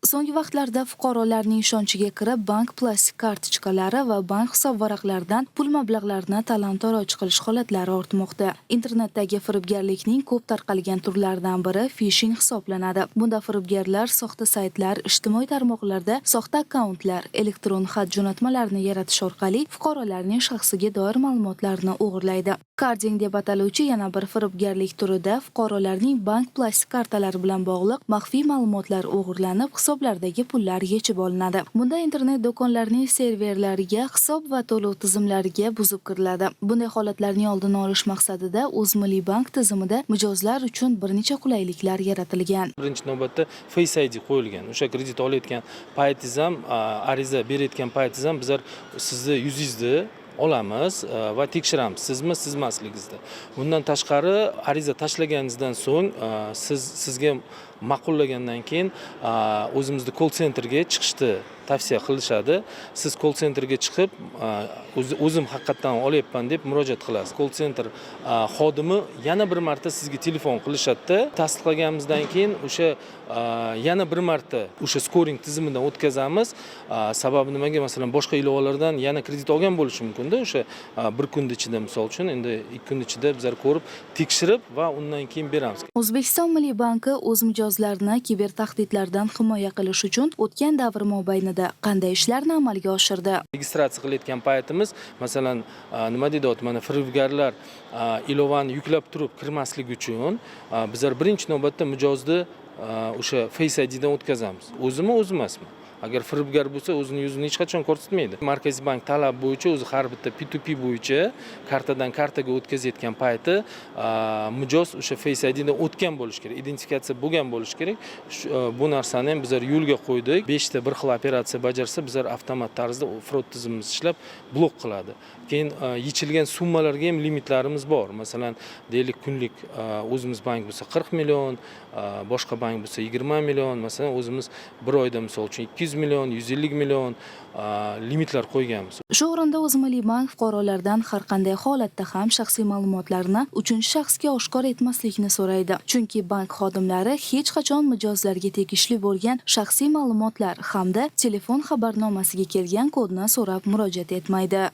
So'nggi vaqtlarda fuqarolarning ishonchiga kirib, bank plastik kartochkalari va bank hisobvaraqlaridan pul mablag'larini talon-toroj qilish holatlari ortmoqda. Internetdagi firibgarlikning ko'p tarqalgan turlaridan biri fishing hisoblanadi. Bunda firibgarlar soxta saytlar, ijtimoiy tarmoqlarda soxta akkauntlar, elektron xat jo'natmalarini yaratish orqali fuqarolarning shaxsiga doir ma'lumotlarni o'g'irlaydi. Karding deb ataluvchi yana bir firibgarlik turida fuqarolarning bank plastik kartalari bilan bog'liq maxfiy ma'lumotlar o'g'irlanib, hisoblardagi pullar yechib olinadi. Bunda internet do'konlarining serverlariga, hisob va to'lov tizimlariga buzib kiriladi. Bunday holatlarning oldini olish maqsadida O'zmilliybank tizimida mijozlar uchun bir necha qulayliklar yaratilgan. Birinchi navbatda Face ID qo'yilgan. O'sha kredit olayotgan paytingiz ham, ariza berayotgan paytingiz ham bizlar sizni yuzingizni olamiz va tekshiramiz, sizmi, siz emasligingizni. Bundan tashqari, ariza tashlaganingizdan so'ng, sizga ma'qullagandan keyin o'zimizni колл-центр ga chiqishni tavsiya qilishadi. Siz колл-центр ga chiqib, o'zim haqiqatdan olyapman deb murojaat qilasiz. Колл-центр xodimi yana bir marta sizga telefon qilishadida, tasdiqlaganimizdan keyin o'sha yana bir marta o'sha skoring tizimidan o'tkazamiz. Sababi nimaga? Masalan, boshqa ilovalardan yana kredit olgan bo'lishi mumkinda o'sha bir kunni ichida, misol uchun, endi 2 kun ichida bizlar ko'rib, tekshirib va undan keyin beramiz. O'zbekiston Milliy banki o'z mijozlarini kiber tahdidlardan himoya qilish uchun o'tgan davr mobaynida qanday ishlarni amalga oshirdi? Registratsiya qilayotgan paytimiz, masalan, nima deydi, mana firibgarlar ilovani yuklab turib kirmasligi uchun bizlar birinchi navbatda mijozni o'sha Face IDdan o'tkazamiz, o'zimi, o'zi emasmi. Agar firibgar bo'lsa, o'zini yuzini hech qachon ko'rsatmaydi. Markaziy bank talabi bo'yicha o'zi har bitta P2P bo'yicha kartadan kartaga o'tkazayotgan payti mijoz o'sha Face IDdan o'tgan bo'lishi kerak, identifikatsiya bo'lgan bo'lishi kerak. Bu narsani ham bizlar yo'lga qo'ydik. Beshta bir xil operatsiya bajarsa, bizlar avtomat tarzda fraud tizimimiz ishlab, blok qiladi. Keyin yechilgan summalarga ham limitlarimiz bor. Masalan, deylik, kunlik o'zimiz bank bo'lsa 40 million, boshqa bank bo'lsa 20 million. Masalan, o'zimiz bir oyda, misol uchun, 200 million, 150 million limitlar qo'yganmiz. Shu o'rinda O'zmilliybank fuqarolardan har qanday holatda ham shaxsiy ma'lumotlarni uchinchi shaxsga oshkor etmaslikni so'raydi. Chunki bank xodimlari hech qachon mijozlarga tegishli bo'lgan shaxsiy ma'lumotlar hamda telefon xabarnomasiga kelgan kodni so'rab murojaat etmaydi.